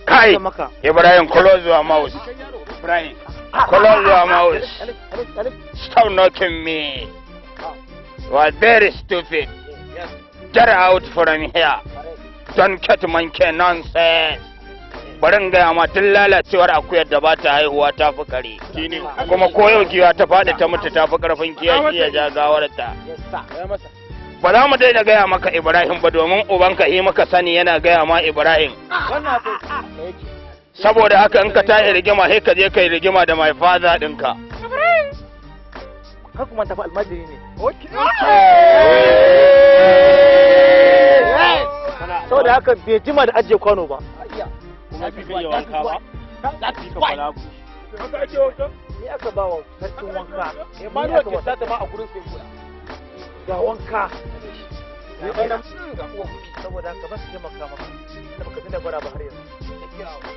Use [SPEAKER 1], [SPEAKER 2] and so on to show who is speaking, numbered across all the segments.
[SPEAKER 1] Kai, Ibrahim, close your mouth. Ibrahim, close your mouth. Stop knocking me. You are very stupid. Get out from here. Don't get monkey nonsense. Bari in gaya ma, tun lalacewar akuyar da ba ta haihuwa ta fi kare. Kuma ko yau giwa ta faɗi ta mutu, ta fi ƙarfin kiyashi ya ja gawarta. Ba za mu daina gaya maka Ibrahim ba, domin ubanka yi maka sani yana gaya ma Ibrahim. Saboda haka in ka tashi rigima, sai ka je kai rigima da my father ɗinka.
[SPEAKER 2] Kar kuma tafi, almajiri ne. Saboda haka bai jima da ajiye kwano ba.
[SPEAKER 3] Kuma fi iya wanka ba. Za ka.
[SPEAKER 2] Ni aka ba wa sarkin wanka.
[SPEAKER 4] Emmanuel ke sata ma a gurin sai kula.
[SPEAKER 2] Ga wanka. Saboda haka ba su taimaka maka. Da baka daina gwada ba har yanzu.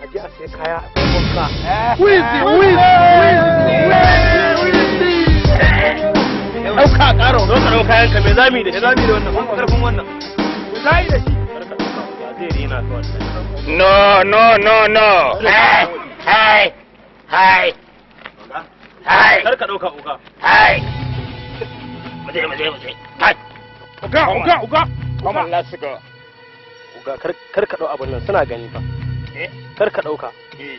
[SPEAKER 2] A je a sai kaya a sai wanka.
[SPEAKER 4] Wizi, wizi, wizi.
[SPEAKER 3] Ɗauka ƙaro, zo ka ɗauka kayanka, me zamu yi da shi? Zamu yi da wannan? Mun karfin wannan.
[SPEAKER 4] Zai da shi.
[SPEAKER 3] Zai rena ka wannan.
[SPEAKER 1] No, no, no, no. Hey, hey, hey, hey.
[SPEAKER 3] Kar ka ɗauka, uga.
[SPEAKER 1] Hey. Muje, muje, muje. Kai.
[SPEAKER 4] Uga, uga, uga.
[SPEAKER 1] Come on, let's go.
[SPEAKER 3] Uga, kar ka ɗau abin nan, suna gani fa.
[SPEAKER 1] Eh?
[SPEAKER 3] Kar ka ɗauka.
[SPEAKER 1] Eh.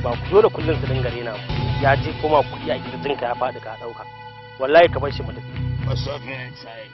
[SPEAKER 3] Ba ku dole kullum su dinga rena mu. Ya je kuma kuɗi a kirjinka ya faɗi ka ɗauka. Wallahi ka bar shi mu tafi.
[SPEAKER 1] What's up inside?